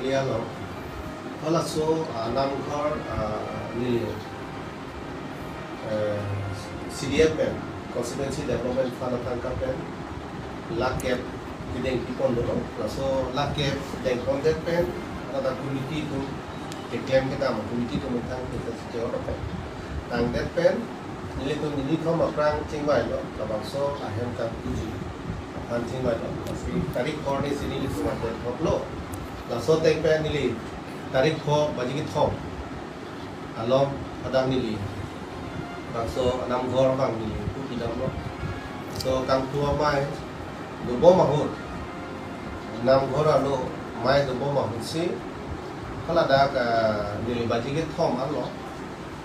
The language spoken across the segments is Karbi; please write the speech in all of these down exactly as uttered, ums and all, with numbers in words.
Lialo, halaso, ah, namghor, ah, neli, eh, C D F pen, Constituency Development Fund atangka pen, lakh kep kedeng pipon dolo, laso lakh kep dengpondet pen, ladak committee atum, keklem kedam committee atum methang kita sejauh apa. Tangdet pen, nelitum neli thom aphrang chingvailo, labangso ahem kangpuji aphan chingvailo, lasi tarik phongo arni si nelitum adet hoklo, laso ateng pen neli tarik pho baji kethom along hadak neli bangso namghor abang neli pu pidamlo. So kangpu amei dobom ahut, namghor arlo mei dobom ahut si haladak, ah, neli baji kethom arlo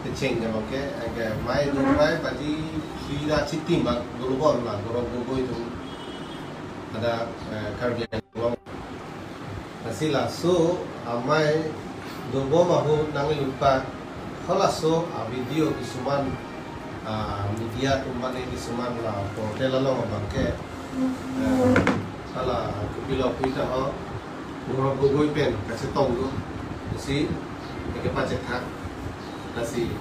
kecheng abang ke, eh, ke mei dobrai baji hira chitim bang dolo bon la Gaurav Gogoi atum hadak, eh, Karbi Anglong. Lasi laso amei dobom ahut nanglitum halaso a-video kisuman, ah, media atum mane kisuman la portal along abang ke, eh, hala kopilo puita ho, Gaurav Gogoi pen kachetong do, lasi eke pachethak, lasi,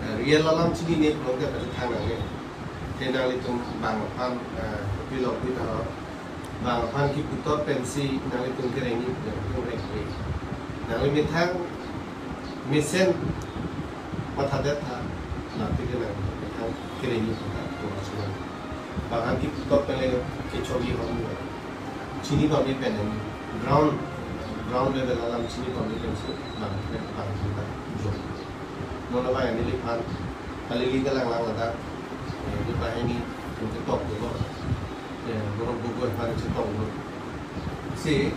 eh, real alam chinine pulote pachethak nangne. Te nanglitum bang aphan, eh, kopilo puita ho, bang aphan kiputhot pensi nanglitum kerengji, nanglitum rengji. Nangli methang mesen mathadet tha, nangli ke nangli methang kerengji puta, puta sunan. Bang aphan kiputhot pen le kechoji hom. Chini pame pen nangli ground, ground level alam chini pame pensi, bang, bang, bang, jo. Non abang neliphan, kali li kelang lang ladak, eh, di banghini, untuk tok dolo. Eh, Gaurav Gogoi aphan chetong dolo. Si,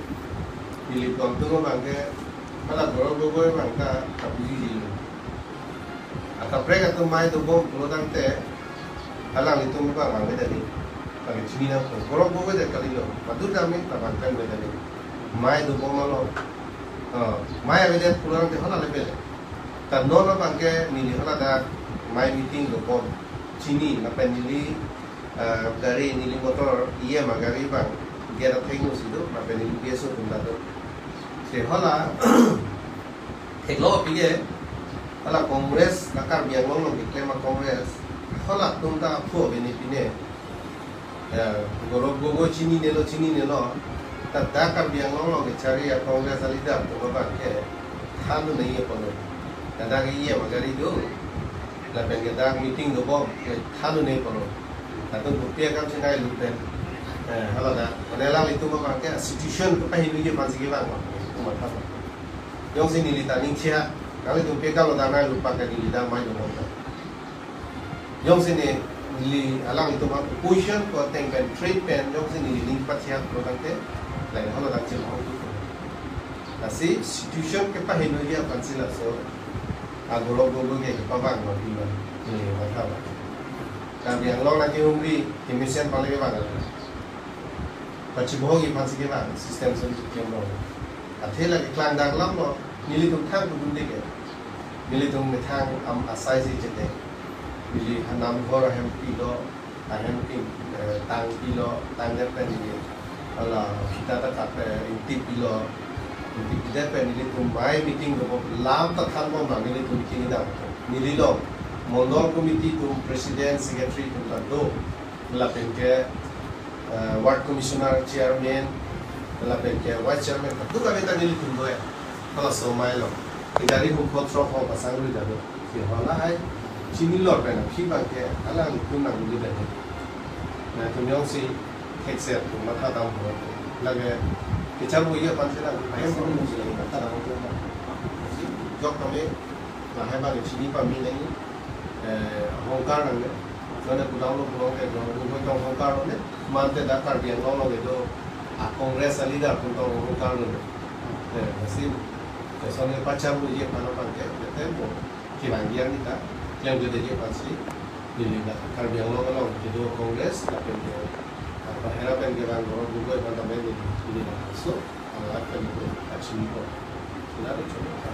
neliphan atum abang ke, hala Gaurav Gogoi abang ta, kapuji jilo. Akaprek atum mei dobom pulo tangte, alanglitum abang abang ke tadi, pakai chini na pun. Gaurav Gogoi de kalilo, madu dami, tabang kan ke tadi. Mei dobom along. Oh, mei avedet pulo tangte hala level. Ta non abang ke neli haladak mei meeting dobom. Chini, lapen neli, eh, gari neli motor, E M agari abang, gate athengno si do, lapen neli P S O atum ta do. Te hala, theklo pige, hala Congress, la Karbi Anglong along keklem a-Congress, halatum ta aphu bene pine. Ya, Gaurav Gogoi chininelo, chininelo. Ta dak Karbi Anglong along kechari a-Congress a-leader atum abang ke thandun nangji apotlo. Ta dak E M agari do. Lapen ke dak meeting dobom, ke thandun nangji apotlo. Latum kopi akam chenai lu pen. Eh, haladak. Mane alanglitum abang ke situation kepahiniji aphansi kevang. Matha. Jongsi neli ta ning chea, nanglitum pekalo dak nai lupa ke neli dak mei dobom ta. Jongsi ne neli alanglitum a-opposition ko ateng pen trade pen, jongsi neli ning pachia pro tangte, lain haladak chim hong tu. Lasi situation kepahenoji aphansi laso, a Gaurav Gogoi ke kepavang lo pima, neli matha ba. Karbi Anglong lake humri, kemesen pale kevang lo. Pachibohogi aphansi kevang, system solution kevang. Athe lake keklang dak alam lo, nelitum thang kudun deke. Nelitum methang am asai si chete. Neli hanam ghor ahem pilo, ahem king, eh, tang pilo, tangdet pen neli. Hala, phita ta kap, eh, ingti pilo. Ingti pidet pen nelitum mei meeting dobom, lam ta thanbom abang nelitum meeting dam. Neli lo, Mondol Committee atum, President, Secretary atum ta do. Lapen ke, eh, Ward Commissioner, Chairman, lapen ke Vice Chairman, kadokave ta nelitum do ya. Halaso mei lo. Gari hum khot rok ho pasang lui dado. Si halahai chini lor pen aphi abang ke alanglitum nangli pen. Nangtum jongsi thekser atum matha dam ho. Lake kecharboji aphansi nang ahem atum si matha dam ho. Jok kami lahai abang chini pame nangji, eh, ahongkar nangne. Jone pulang lo pulang ke lo, lo tong ahongkar lo ne. Mante dak Karbi Anglong along kedo a-Congress a-leader atum tong ahongkar lo ne. Eh, lasi, jason ke pacharboji aphan abang ke, betem bo, kevangji arni ta, klemkledeji aphansi, neli dak Karbi Anglong along kedo Congress, lapen ke, ah, bahera pen kevang Gaurav Gogoi aphan ta mei neli, neli dak so, ah, lapen ke, ah, chini ko. Sila de chini ko.